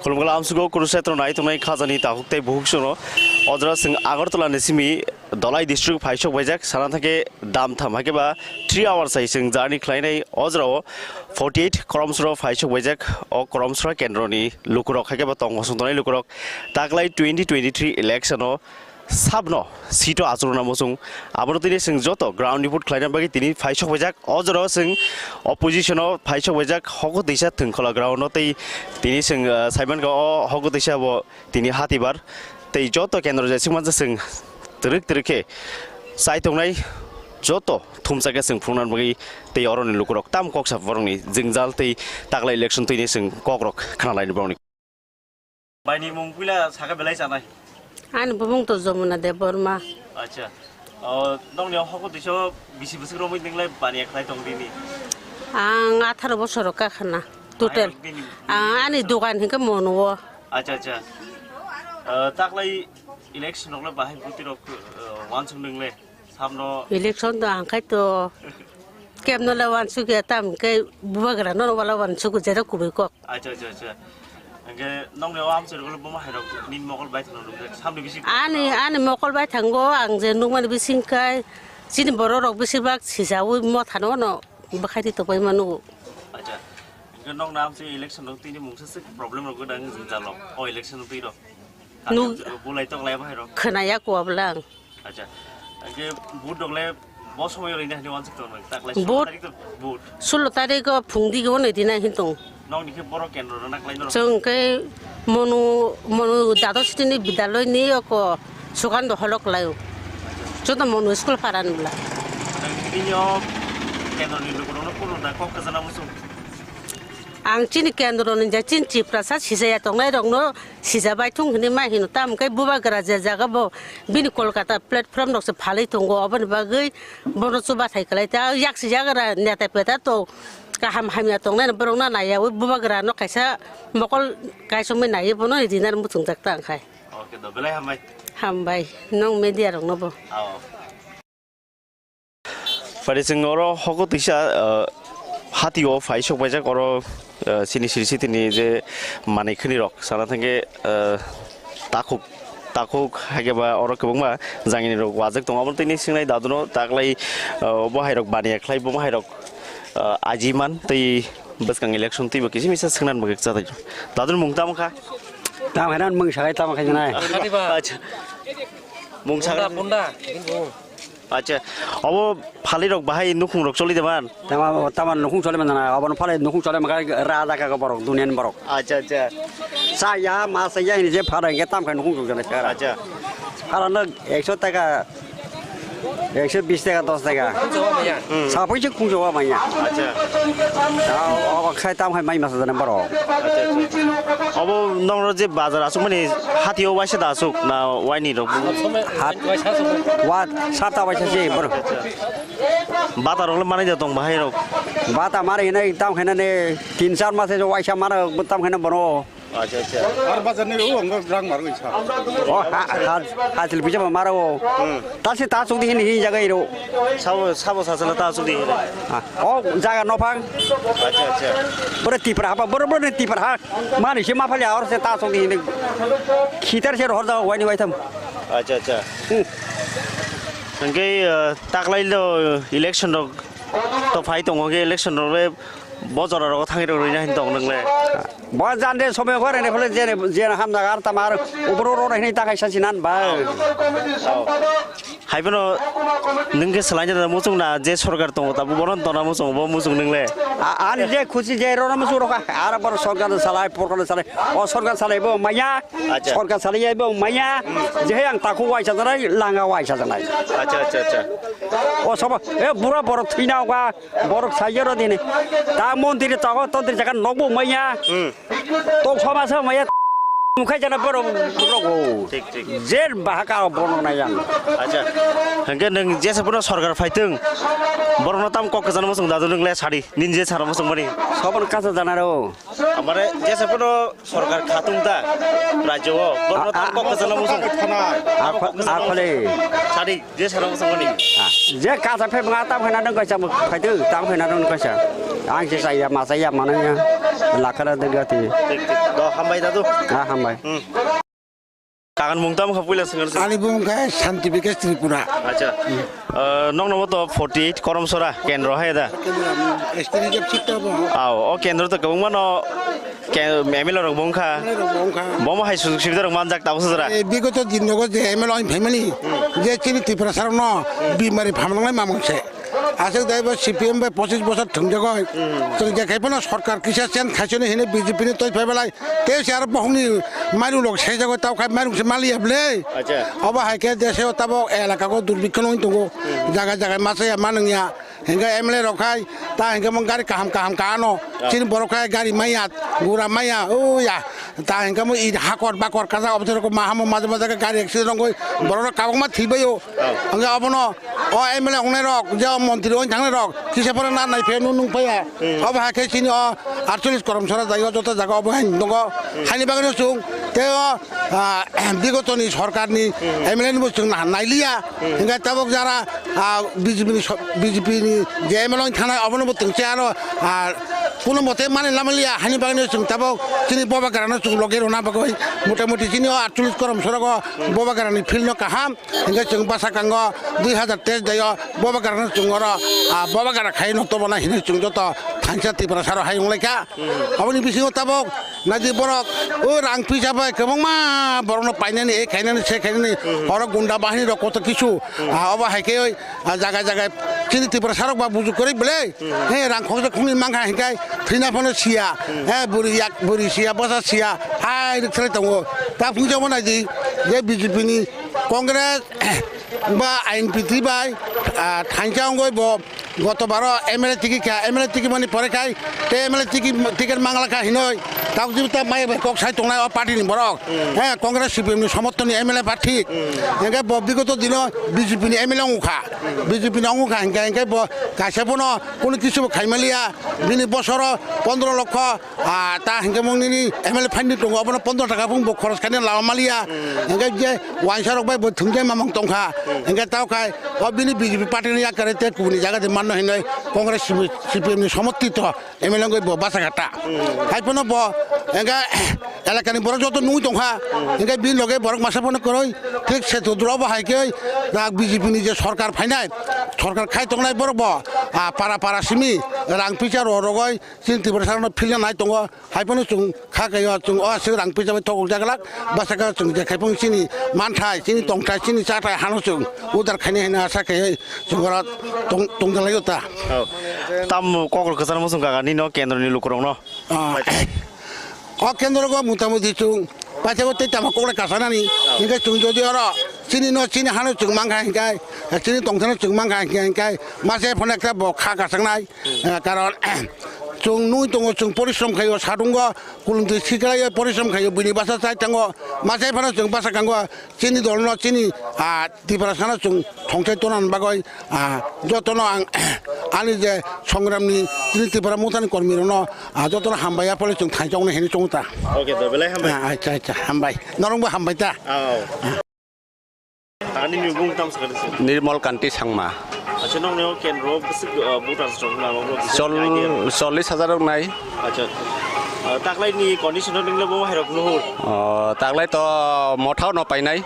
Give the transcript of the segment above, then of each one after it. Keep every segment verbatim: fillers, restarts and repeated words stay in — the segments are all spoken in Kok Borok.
Khulumkhala amsugo Kurukshetra nai tongnai khajani takhuk tei bukhuk sono. Ojora chwng Agartala ni simi Dhalai district phaisok baijak sana thangkhe dam tham haikhe ba three hours hai chwng journey khlainai. Ojora o forty eight koromsro phaisok baijak o koromsra kendro ni lukurok haikhe ba tong kosong tongnai lukurok taklai twenty twenty three election o sabno seat o achukna muchung. Abono tini chwng joto ground report khlaina bagwi tini phaisok baijak. O jora o chwng opposition o phaisok baijak, hoko tisa thwngkhola ground o tei tini chwng, ah, saimankha o hoko tisa bo tini hatibar tei joto kendro jai swkmanja chwng twrwk twrwk khe chai tongnai joto thumsa khe chwng phunukna bagwi tei oroni lukurok tam kok sa borokni jwngjal tei takla election twini chwng kokrok khna laini borokni. Baini mung puila saka belai chanai. Ani bumung to Jomuna Debbarma. Acha. O, nongni o hoko twiso bisi bwswk romwi ninglai baniya khlai tong dini? Ang atharo bosor kakhana. Total. Ang ani dogan hinkhe mono o. Acha, acha. O, taklai election rok le bahai buti rok, o, wansuk ningle? Samno. Election do ang khai to. Kemno le wansuk ya tam ke bubagra no wala wansuk jera kubui kok. Acha, acha, acha. Hingke nongni o amchai rokle boma hai rok nini mokol bai thangno nukjak samni bisi. Ani, ani mokol bai thango ang je nukmani bising kai chini borok rok bisi bak sijaui mothano no bwkhai ri tongbai manu. Acha. Hingke nongni amchai election rok tini mungsa se problem rok gwnang jalo o election rok twi rok. Nuk- Bulai tong lai bahai rok. Khwnaya ko ablang. Acha. Hingke vote rok le bo somoy rwina hini wansuk tong nang. Taklai Vote. Tarik to vote. Sulo tarik o phungdi go nai dina hin tong. Nong ni khe borok kendro rwna klai norok. Chwng khe monu, monu Dados City ni Bidyaloi ni oko Sukando holok lai o. Joto monu school paran bla. Nang tini o kendro ni lukurok no kuno da kok kajana muchung. Ang chini kendro ni ja chini Tiprasa sijaya tongnai rok no sija bai thung hini ma hino tam khe bubagra je jaga bo bini Kolkata platform rok se phalwi tongo oboni bagwi bono chubathai kwlai ta yaksi jagra neta peta to kaham hamya tongnai borok no naiya ui bubagra no kaisa mokol kaisomwi naiwi bono rinani muchungjak ta ang khai. Oke do belai hambai. Hambai nong media rok no bo. Ao. Phaidi chwng oro hogo twisa, ah, hati o phai sok paijak oro, ah, chini siri siti ni je manwi khini rok sana thangkhe, ah, takhuk takhuk haikhe ba oro kwbangma jangini rok wajak tongo. Abo tini swngnai daduno taklai, ah, bo hai rok baniya khlai bo hai rok, ah, ajiman tei bwskang election tei bo kisa misa swngna bagwi chatai. Daduni mung tamo kha? Tamo khe nang mung sakai tamo khe nai. Acha. Mung sakai. Punda, punda. Acha, obo phalirok bahai nukhungrok choli de man? Tama, tama nukhung choli man na, obo phalai nukhung choli man, raja ka borok, duniani borok. Acha, acha. Sa ya, ma sa ya, hini je phara, hingke tam khai nukhung choli jana phara. Acha. Phara no ekso taka, ekso bis taka, dos taka. Hmm. Sa pui se khung choli manya. Acha. Sa, obo khai tam khai mai masa jana borok. Acha, acha. Obo nongro je bazar asuk mani hati o waisa da asuk na waini rok? Hat, wat, sata waisa se boro. Bata rok le manai da tong bahai rok. Bata mari hinai tam khaina ne tin char mas se waisa mara tam khaina bono. Acha, acha. Ar bazar ni o ang rang mar wisa. O ha, ha, ha, til bija mara o. Hmm. Ta se ta suk di hin hin jaga iro. Sabo, sabo sa sala ta suk di hin. Ha, o jaga no phang. Acha, acha. Boro Tipra ha, boro boro Tipra ha. Mani se ma phali aor se ta suk di hin. Khitar se hor jaga wai ni wai tham. Acha, acha. Hmm. Hingke, eh, taklai lo election rok to phai tongo ke election rok le bo jora rok thangwi rok rina hin tong nang le. Bo jande somoi gore ne phole jene, jene ham jaga ar tamar ubro ro hinai ta kaisa sinan ba. Hai bono nung ke salai jana muchung na je sorkar tongo ta bono tona muchung bo muchung nung le. A-, ani je khusi je ro na muchung ro ka ar bor sorkar salai porkar salai o sorkar salai bo maya. Acha. Sorkar salai bo maya. Je ang taku waisa janai langa waisa janai. Acha, acha, acha. O sobo e bura borok thwina oka. Borok saiyoro dini. Ta mondire togo tondire jaga nokbo maya. Hmm. Tok somasa maya. Mukhai jana borok rogo. Thik, thik. Jer bahaka borok nayang. Acha. Hingke nung jesa puno sorkar phaiteng. Borok no tam kok kajana mosong dadu nung le sadi. Nin je sara mosong mani. Sobon kasa jana ro. Amare jesa puno Sorkar khatung ta rajyo o, borno ta kok kwchangno muchung. Akhole. Sadi, je sara muchung ni. Je kasa phe manga tam khana dong kaisa, phaitwi tam khana dong kaisa. Ang se chaya, ma chaya, mananya. Lakhara de gati. Thik, thik. Do, hambai dadu. Ah, hambai. Hmm. Kagan mung tamo kha puila swngar swngar. Ani bung khe Santi Bikash Tripura. Acha. Ah, nokno bo to forty eight Koromsora kendro hai da. Estini jab chikta bo. Aw, o kendro to kwbangma no ke-, M L A rok bo wngkha. M L A rok bo wngkha. Bomo hai sujog subida rok manjak tabo sujra. E, bigoto din nogo je M L A oin phaimani, je chini Tiprasa rokno bimari phamlangnai mamung se. Aswk dai bo C P M bai pochis bosor thwngjagoi. Chwng je khai phano sorkar kisa chen khaisoni hini B J P ni toi phai belai. Tei se aro bohongni mairum rok saijago tao khai mairum se maliya bwle. Acha. Obo hai khe deseo tabok elaka go durbikkhon wng tongo. Jaga jaga machaya manwngya. Hingke M L A rok khai, ta hingke mo gari kaham kaham ka ano. Ah. Chini borok khai gari maya, gura maya, o ya. Ta hingke mo i hakor bakor kaja obothe rok ma hamo maja maja khe gari accident rok goi borok rok kabangma thwi bai o. Ah. Hingke obono o M L A ongnai rok, je o montri oin thangnai rok, kisa phano na nai phe nung nung phaiya. Hmm. Obo hai khe chini o aatchollish Koromsora jai o joto jaga obo hai nungo. Hmm. Haini bagwi no chwng tei o, ah, bigotoni sorkarni Hmm. M L A ni bo chwng na nailiya. Hmm. Hingke tabok jara ah, B J P ni so-, B J P ni je M L A wng thanai obono bo twngse ano, ah, kuno mote mani lamaliya hani bagwi no chwng tabok chini bobagrano chwng logi rwna bagwi motamuti chini o aatchollish Koromsora go bobagrani field no kaham hingke chwng bwsakang o dui hazar teis dai o bobagrano chwng oro, ah, bobagra khai no tobona hinwi chwng joto thansa Tiprasa rok hai wng lai kha. Aboni bisingo tabok naidi borok o rang pisa bai kwbangma borokno painani, e khainani, se khainani, oro gunda bahini rok koto kisu, ah, obo hai khe oi, ah, jaga jaga chini Tiprasa rok ba bujuk kwrwi belai, he rang khokjak khokni mankha hinkai thwina phano siya, he bwrwi yak bwrwi siya, bwsa siya, hai rwk thalai tongo. Ta phungsa bo naidi je B J P ni Congress ba I N P T bai, ah, thansa wngoi bo goto baro M L A tiki kha, M L A tiki mani pore khai, te M L A tiki, ticket mangla kha hinoi, tabuk jibu ta mai bai kok sai tongnai o party ni borok. Hmm. He, Congress C P M ni somorthon ni M L A ba thik. Hmm. Hingke bo bigoto dino B J P ni M L A wngkha. Hmm. B J P ni wngkha hingke, hingke bo kaisa bono kunu kisu bo khaimaliya, bini bosoro pondro lokho, Ah, ta hingke mung nini M L A phaini tongo, obono pondro taka phung bo khoros khaina lama maliya. Hmm. Hingke je waisa rok bai bo thwngjai mamang tongkha. Hmm. Hingke tao khai o bini B J P party ni yakare te kubuni jaga de manno hinoi Congress C P M ni somorthito M L A wngoi bo basa kha ta. Hmm. Hai phano bo hingke elakani borok joto nugui tongkha. Hmm. Hingke bini loge borok masa phano kwrwi thik se to duro bo hai khe dak B J P ni je sorkar phainai, sorkar khai tongnai borok bo, ah, para para simi rang pisa ro rogoi Chini Tiprasa rokno philna nai tongo, hai phano chwng kha kaiyo, chwng o aswk rang pisa bai thokjak glak, bwsakhe chwng je khai phano chini manthai, chini tongthai, chini chathai hano chwng udar khainai hwnwi asa khaiwi chwng oro tong, tongdalaio ta. Oh. Tamo kokro kwchangma chwng kaka nini o kendroni lukurokno? Ah. O kendro go motamuti chwng paithago tei tamo kokle kasanani, hingke chwng jodi oro chini no chini hano chwng mankha hingkai, chini tongthano chwng mankha hingkai, hingkai mase phano ekta bo kha kasangnai, eh, karon, chwng nugui tongo, chwng porishrom khaio, sadungo, kulumtwi siklaiyo, porishrom khaio, buini bwsa chai tango, mase phano chwng bwsa kango, chini dolno, chini, ah, Tiprasano chwng thongchai tonani bagwi, ah, jotono ang ani je songramni chini Tipra Mothani kormirokno, ah, jotono hambai ya phole chwng thansa wngnai hinwi chongo ta. Okay, to belai hambai. Ah, acha, acha, hambai. Norokbo hambai ta. Oh. Ani ni bung tam sakha se. Nirmal Kanti Sangma. Acha, nokni o kendro bwswk, ah, voters rok na, nokno bwswk Chol-, idea. Chollish hajar rok nai. Acha. Ah, taklai ni condition o ningla bo hai rok nuhur. Oh, taklai to Motha no painai.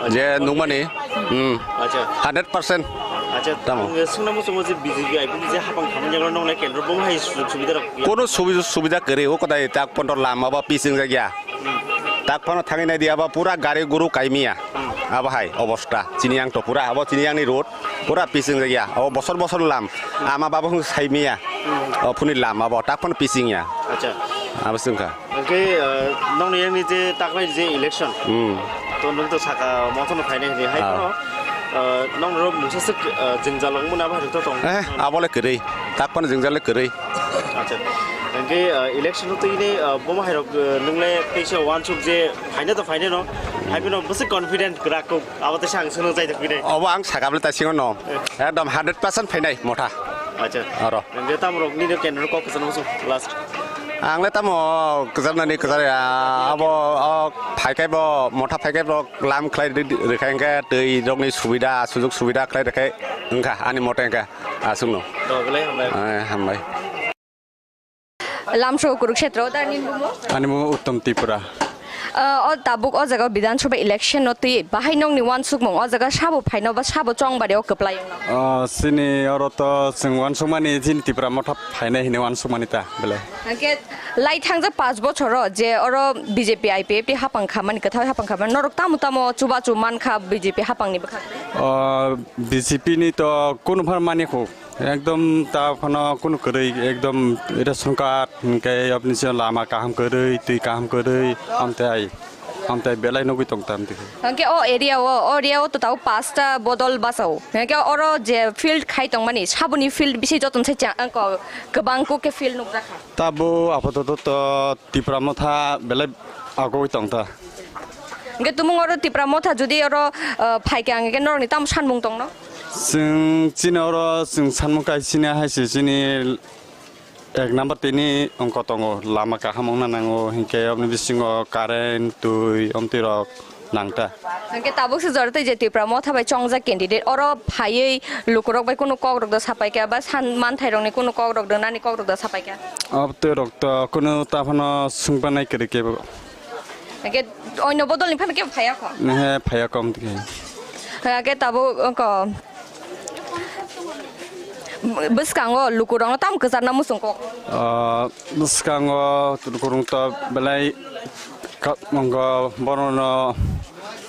Acha. Je nungmani, hmm. Acha. Hundred percent. Acha, tamo. Ang sungna muchungo je B J P I P T je hapang khamani jagao nongle kendro bo hai sujog subida rok ya. Kono subi-, subida kwrwi, o kodai tak pondro lama ba pitching jagya. Hmm. Tak phano thangwi nai di, abo pura gari guru kaimiya. Hmm. Abo hai obosta. Chini yang to pura, abo chini yang ni road, pura pitching jagya. Abo bosor bosor lam. Hmm. Ama babo hwn saimiya. Hmm. O phuni lam abo tak phano pitching ya. Acha. Abo sungkha. Hingke, ah, nokni yang ni je taklai je election. Hmm. To nung to saka moto no phainai hini hai Ah. Phano, ah, nokno mungsa sik, ah, jwngjal wngmani abo hai to tong. Eh, abo le kwrwi. Tak phano jwngjal le kwrwi. Acha. Hingke, ah, election no twi ni, ah, bomo hai rok, ah, nung le teisa wansuk je phaina to phainai no. Hai phano bwswk confident kwrak kok. Abo teisa ang sungno jai to kwrwi. Obo ang sakable ta singo no. Eh. Ekdom hundred percent phainai Motha. Acha. Oro. Hingke tamo rok ni kendro kok kwchangma muchung last. Ang le tamo kwcharnani kwchar ya, abo, o, phaikai bo, Motha phaikai bo lam khlai ri-, rikha hingke twi rokni subida, sujog subida khlai rikha wngkha ani mote hingke aswkno. To, belai hambai. Eh, hambai. Lamsao Kurukshetro, da nini bumo? Ani bumo Uttom Tripura. Ah, o tabuk o jaga Bidhan Sabha election no twi bahai nokni wansukmung o jaga sabo phaino ba sabo chongbari o kwplai wngno? Ah, chini oro to chwng wansukmani chini Tipra Motha phainai hinwi wansukmani ta belai. Hwnkhe lai thangjak panch bochor o je oro B J P I P F T hapang khamani, kwthai hapang khamani, norok tamo tamo chubachu mankha B J P hapangni bwkha? Ah, B J P ni to kunu phan mani kho. Ekdom ta phano kunu kwrwi, ekdom ration card, hwnkhe oboni siyang lama kaham kwrwi, twi kaham kwrwi, amtwi ai, amtwi belai nugwi tong tam twi. Hwnkhe o area o, o area o to tabo pasta bodol bachao. Hwnkhe oro je field khai tongmani, saboni field bisi joton se cha-, ang ko, kwbang kuk khe field nukjakha. Tabo apatot to Tipra Motha belai agoi tong ta. Hwnkhe tumung oro Tipra Motha jodi oro, ah, phaikha hwnkhe norokni tamo sanmung tongno? Chwng chini oro chwng sanmung kaisini hai se chini ek number tini ongko tongo, lama kaham wngna nango, hinkhe oboni bisingo current, twi, omtwi rok nangta. Hinkhe tabuk se jora tei je Tipra Motha bai chongjak candidate oro phaiwi lukurok bai kunu kokrok da sapaikha ba san manthai rokni kunu kokrok da nani kokrok da sapaikha? Obtwi rok to kunu ta phano swngbanai kwrwi kebo. Hwnkhe oino bodolni phano kebo phaiya kho? He, phaiya kom twi. Hwnkhe tabuk wngkha bwskango lukurokno tamo kwcharna muchung kok? Ah, bwskango lukurok to belai ka-, wngkha borokno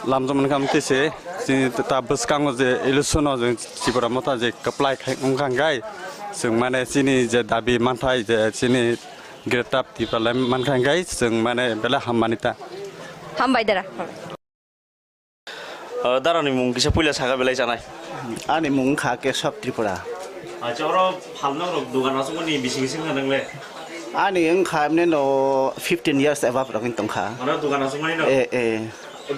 lamjak mankha twi se. Chini ta bwskango je election o je Tipra Motha je kwplai khai wngkha hwnkhe chwng mane chini je dabi manthai je chini Greater Tipraland mankha hwnkhe chwng mane belai hammani ta. Hambai dara. O, darani mung kisa puila saka belai chanai. Ani mung wngkha Kesab Tripura. Acha, oro phalna rok dogan aswkmani bising bising kha nang le? Ani wngkha emne no fifteen years above rok wng tongkha. Oro dogan aswkmani no? Eh, eh.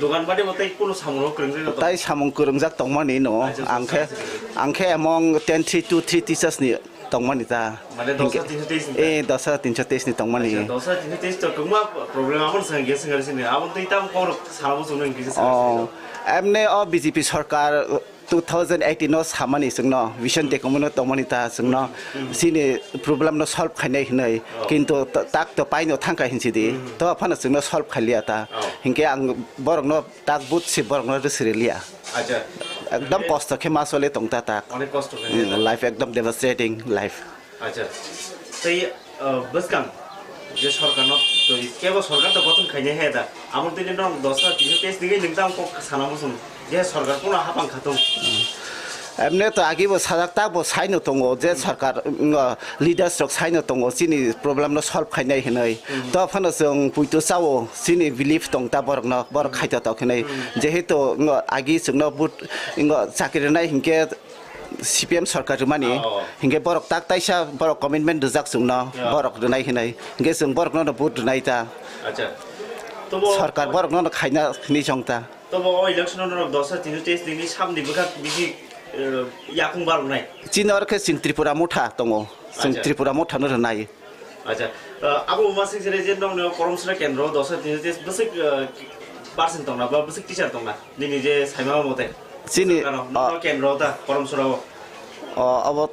Dogan bade bo tei kunu samung rok kwrwngjak tong? Tai samung kwrwngjak tongmani no. Acha, acha, angkhe, acha, acha. Angkhe among ten three two three teachers ni tongmani ta. Mane dos hajar tinsho teis ni ta? Eh, dos hajar tinsho teis ni tongmani. Acha, dos hajar tinsho teis to kwbangma problem abo swngya swngya sini. Abo tei tamo kok rok salamo chwngno hwnkhe se Oh, emne o B J P sarkar two thousand eighteen no samani chwngno, vision document no tongmani ta chwngno, hmm, chini problem no solve khainai hinwi. Oh. Kintu ta-, tak to paino thangkha hinsi di. Hmm. To phano chwngno solve khailiya ta. Oh. Hinkhe ang borokno tak but se borokno rwsri liya. Acha. Ekdom kosto khe ma chole tong ta tak. Onek kosto khe. Hmm, life ekdom devastating life. Acha. Tei, uh, bwskang je sorkar no twi kebo sorkar to gothon khainai he da. Amo tini norok dos hajar tinsho teis ni nwng tamo kok sana muchung je sorkar kono hapang khatung. Emne to agi bo sajak tak bo saino tongo je sorkar, mm, leaders rok saino tongo chini problem no solve khainai hinwi. Hmm. To phano chwng puitu chao chini belief tong ta borok no, borok khaito tok hinwi. Hmm. Jehetu, mm, agi chwngno but, mm, chakri rwnai hinkhe C P M sorkar rwmani, oh, hinkhe borok tak taisa borok commitment rwjak chwngno, yeah, borok rwnai hinwi, hinkhe chwng borokno no vote rwnai ta. Acha. Tobo sorkar borokno no khaina hinwi chong ta. Tobo o election o norok dos hajar tinsho teis ni samni bwkha bisi, eh, yakung baroknai. Chini oro khe chwng Tripura Motha tongo, chwng, acha, Tripura Motha no rwnai. Acha, ah, abo ma sing sere je nokni o Korom Sora kendro dos hajar tinsho teis bwswk, ah, percent tongna ba bwswk teacher tongna nini je saima mote? Chini, nokno, ah, kendro ta Korom Sora o. O, abo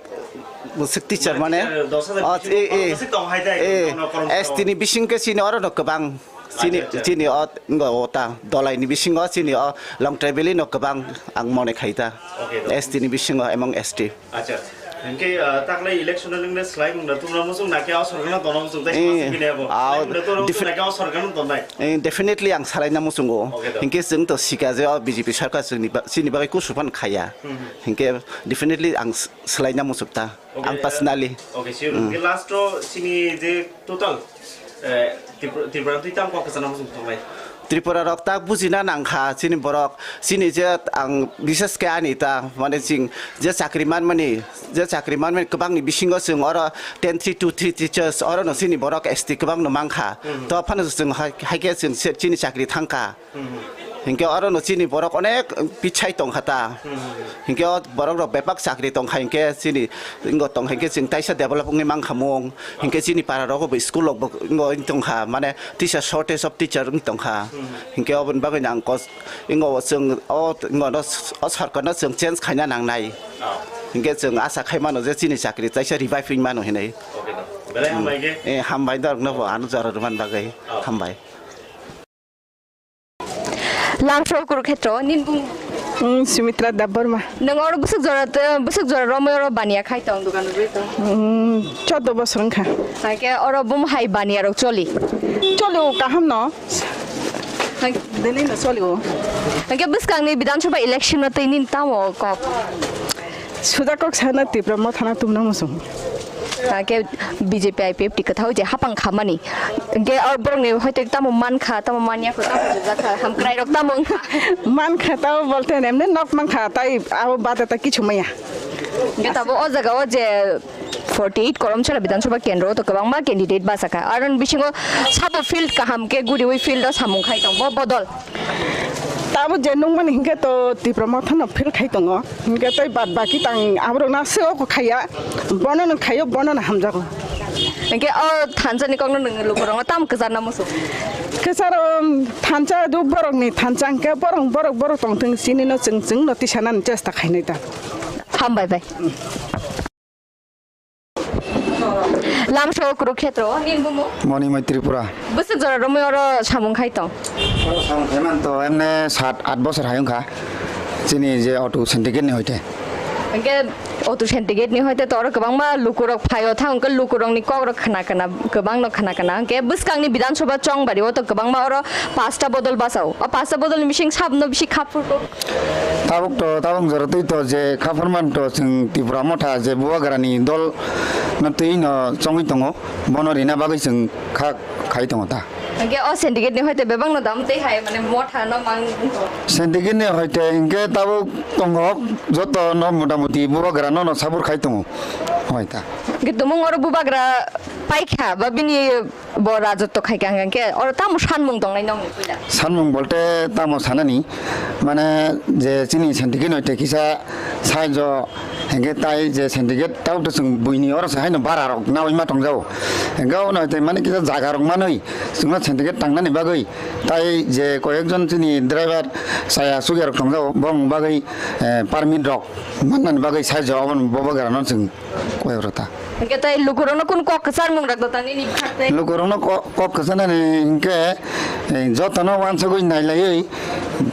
bwswk teacher mane, mane, teacher dos hajar, ah, bisingo eh, eh, bwswk tong hai tai, eh, nokno Korom Sora o. S T ni bising khe chini oro no kwbang. Chini, acha, acha, chini o, ngo, o ta, Dolai ni bisingo chini o Longtrai Valley no kwbang ang mone khai ta. Okay, do. S T ni bisingo among S T. Acha. Hinkhe, ah, taklai election o nwngle swlai mung da tumra muchung na khe o sorkar no tongna muchung tei, eh, samajik bini abo. Ah, swlai mung da tumra muchung defi-, na khe o sorkar no tongnai. Eh, definitely ang swlaina muchungo. Okay, do. Hinkhe chwng to sika je o B J P sorkar chwngni ba-, chini bagwi kusu phan khaya. Hmm. Hinkhe definitely ang s-, swlaina muchuk ta. Okay, ang, eh, personally. Okay, sure. Hmm. Hinkhe last o chini je total, eh, Tripura, Tripura twi tam kok kwchana muchung tongnai? Tripura rok tak bujina nangkha chini borok, chini je ang bishes khe ani ta, mane chwng je chakri manmani, je chakri manmani kwbangni bisingo chwng oro ten three two three teachers oro no chini borok S T kwbang no mankha. Hmm. To phano chwng hai, hai khe chwng se chini chakri thangkha. Hmm. Hinkhe oro no chini borok onek pichai tongkha ta. Hmm. Hinkhe o borok rok bepak chakri tongkha hinkhe chini ingo tong hinkhe chwng taisa develop wngwi mankha mung. Hinkhe chini para rogo bo school rok bo ingo wng tongkha, mane teacher shortage of teacher wng tongkha. Hmm. Hinkhe oboni bagwi ang kos-, ingo chwng o, ingo no, o sorkar no chwng change khaina nangnai. Oh. Hinkhe chwng asa khai mano je chini chakri taisa revive wng mano hinwi. Okay, do. Belai hambai khe. Eh, hambai dorokno bo ano jora rwmani bagwi. Oh. Hambai. Lamsol Kurukhetro, nin bung? Hmm, Sumitra Debbarma. Nwng oro bwswk jora, bwswk jora romwi oro baniya khai tong, dogan rwgwi tong? Hmm, chordo bosor wngkha. Hake oro bum hai baniya rok choli? Choli o, kaham no. Hake Dini no choli o. Hake bwskangni Bidhan Sabha election no twi nin tamo kok? Suda kok sana Tipra Motha no tumna muchung. Hake B J P I P F T kwthao je hapang khamani. Hingke o borokni hoite tamo mankha, tamo manya kho, tamo jakha, hamkrai rok tamo wngkha. Mankha tamo bolte emne nok mankha, tai abo bade ta kichu maya. Hingke tabo o jaga o je forty eight Karamchara Bidhan Sabha Kendro o to kwbangma candidate bachakha. Aron bisingo sabo field kaham khe guriwi field o samung khai tong bo bodol. Tamo je nungmani hinkhe to Tipra Motha no fail khai tongo. Hinkhe tei bad baki tang aborok no aswk o khaiya. Bono no khaio, bono no hamjago. Hinkhe o thansa ni kok no nwng lukurok no tam kwchar na muchung? Kwcharo thansa do borok ni thansa hinkhe borok, borok, borok tong thung chini no chwng, chwng no tisanani chesta khainai ta. Hambai bai. Lamsao Kurukhetro, nini bumung? Monimai Tripura. Bwswk jora romwi oro samung khai tong? Oro samung khai man to emne sat at bosor hai wngkha. Chini je auto syndicate ni hoite. Hingke auto syndicate ni hoite to oro kwbangma lukurok phaio thang, hingke lukurokni kokrok khna khna, kwbangno khna khna. Hingke bwskangni Bidhan Sabha chongbari o to kwbangma oro pasta bodol bachao. O pasta bodol ni bising sabno bisi khapurgo. Tabuk to, tabuk jora twi to je kha phorman to chwng Tipra Motha je Bubagrani dol no twi no chongwi tongo, bono rina bagwi chwng kha khai tongo ta. Hingke o syndicate ni hoite bebak no dam tei hai mane Motha no mang. Syndicate ni hoite hingke tabuk tongo joto no motamuti Bubagra no no sabur khai tongo hoi ta. Hingke tumung oro Bubagra paikha ba bini bo rajotto khai kha hingke oro tamo sanmung tongnai nokni puila? Sanmung bolte tamo sanani, mane je chini syndicate no tei kisa saijo hingke tai je syndicate tau to chwng buini oro se haino bara rok nawi ma tongjago. Hingke ono tei mane kisa jaga rok manwi chwngno syndicate tangnani bagwi tai je koyekjon chini driver chaya chukya rok tongjago, bong bagwi, eh, permit rok mannani bagwi saijo oboni Bubagra no chwng Koi oro ta. Hingke tei lukurokno kunu kok kwcharmung rok do ta nini bwkhak tei? Lukurokno ko-, kok kwcharnani hingke, eh, jotono wansugwi nailaiwi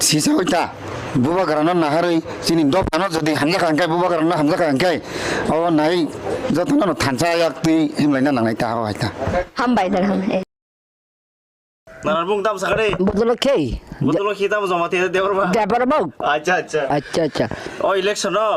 sisaui ta. Bubagrano naharwi chini dophano jodi hamjakha hingke, Bubagrano hamjakha hingke, o nai jotono thansa yak twi himlaina nangnai ta, o hai ta. Hambai, sir, hambai. Nanar bung tam sakari. Bodolo khe. Bodolo khe tam joma the Debbarma. Debbarma. Acha, acha. Acha, acha. O election no.